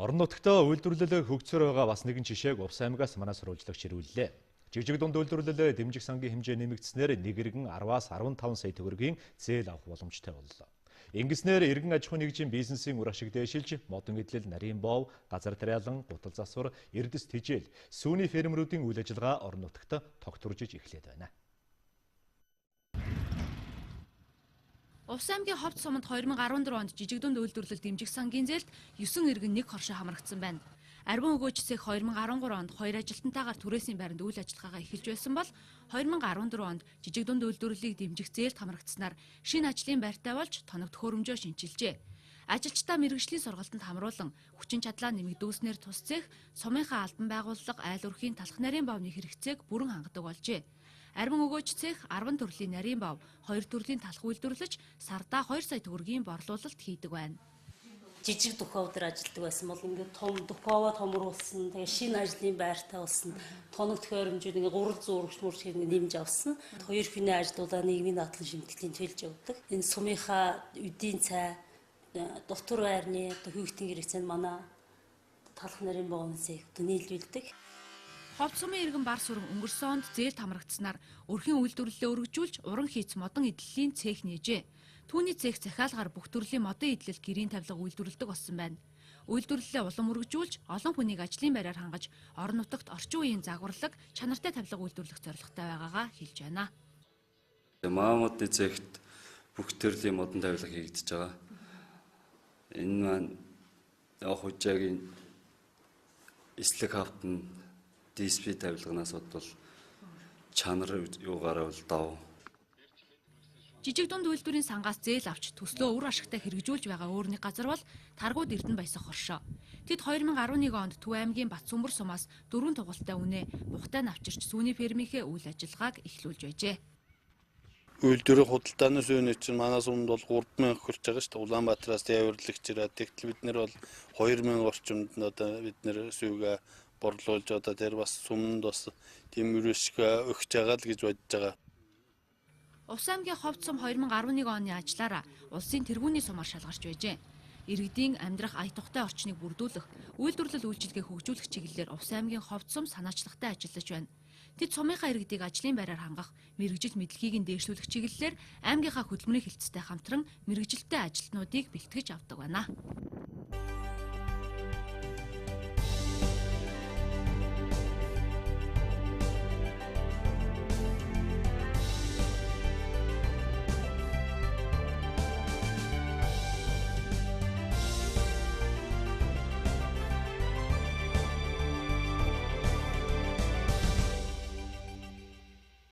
Орон нутгтаа үйлдвэрлэл хөгжсөөр байгаа бас нэгэн жишээг Увс аймагаас манай сурвалжлагч ирүүллээ. Жижиг дунд үйлдвэрлэл дэмжих сангийн хэмжээ нэмэгдснээр нэг иргэн 10-аас 15 сая төгрөгийн зээл авах боломжтой боллоо. Ингэснээр иргэн аж ахуйн нэгжийн бизнесийн үр ашиг дээшилж, модон эдлэл, нарийн бов, газар тариалан, гутал засвар, эрдэс тэжээл, сүүний фермерүүдийн үйл ажиллагаа орон нутагт тогтворжиж эхлээд байна. Увс аймгийн Ховд суманд 2014 онд жижиг дунд үйлдвэрлэл дэмжих сангийн зээлд 9 иргэн нэг хоршоо хамрагдсан байна. Арвин өгөөч цех 2013 онд 2 ажилтнтайгаар түрээсийн байранд үйл ажиллагаагаа эхэлж байсан бол 2014 онд жижиг дунд үйлдвэрлэлийг дэмжих зээлд хамрагдсанаар шинэ ажлын байртай болж тоног төхөөрөмжөө шинчилжээ. Ажилчдаа мэргэжлийн сургалтанд хамруулан хүчин чадлаа нэмэгдүүлснээр тус цех сумынхаа албан байгууллага айл өрхийн талх нарийн бовны хэрэгцээг бүрэн хангадаг болжээ. Арвин өгөөч цех 10 төрлийн нарийн бов, 2 төрлийн талх үйлдвэрлэж сардаа 2 сая төгрөгийн борлуулалт хийдэг байна. Жижиг дөхөв дээр ажилладаг байсан бол ингээд том дөхөвөө томруулсан, тэгээ шинэ ажлын байртай болсон, тоног төхөөрөмжүүд ингээд 300 өргөч мөрч хэрэг нэмж авсан. Хоёр хүний ажлуудаа нийгмийн даатгалын шимтгэлийн төлж явдаг. Энэ сумынхаа үдийн цай, дотор байрны одоо хүүхдийн хэрэгцээнд манай талх нарийн бовны цех одоо нийлүүлдэг. Ховд сумын иргэн бар сүрэн өнгөрсөн онд зээлд хамрагдсанаар өрхийн үйлдвэрлэлээ өргөжүүлж уран хийц модон эдлэлийн цех нээжээ. Түүний цех захиалгаар бүх төрлийн модон эдлэл гэрийн тавилга үйлдвэрлэдэг болсон байна. Үйлдвэрлэлээ улам өргөжүүлж олон хүнийг ажлын байраар хангаж орон нутагт орчин үеийн загварлаг чанартай тавилга үйлдвэрлэх зорилготой байгаагаа хэлж байна. Маа модны цехт бүх төрлийн модон тавилга хийгдэж байгаа. Энэ маань явах хужаагийн эслэг хавтан DSP тавилганаас бодвол чанар юугаараа бол дав. Жижиг дунд үйлдвэрийн сангаас зээл авч төслөө үр ашигтай хэрэгжүүлж байгаа өөр нэг газар бол Таргууд Эрдэнэ баясах хоршоо. Тэд 2011 онд Төв аймгийн Батсүмбэр сумаас 4 тугалтай үнэ бухтай навчирч сүүний фермийнхээ үйл ажиллагааг эхлүүлж байжээ. Үйлдвэрийн худалдааны сүүний чинь манай сумд бол 3000 хөрч байгаа шүү дээ. Улаанбаатараас дээвэрлэгч ирээд тэгтэл бид нэр бол 2000 орчимд одоо бид нэр сүүгээ борлуулж одоо тэр бас суманд бас тийм өрөөшгөө өгч байгаа л гэж бодож байгаа. Увс аймгийн Ховд сум 2011 оны ажлаараа улсын тэргүүний сумаар шалгарч байжээ. Иргэдийн амьдрах ая тухтай орчныг бүрдүүлэх, үйлдвэрлэл үйлчилгээг хөгжүүлэх чиглэлээр Увс аймгийн Ховд сум санаачлагтай ажиллаж байна. Тэд сумынхаа иргэдийг ажлын байраар хангах, мэргэжил мэдлэгийг нь дээшлүүлэх чиглэлээр аймгийнхаа хөдөлмөрийн хилцтэй хамтран мэргэжилтэй ажилтнуудыг бэлтгэж авдаг байна.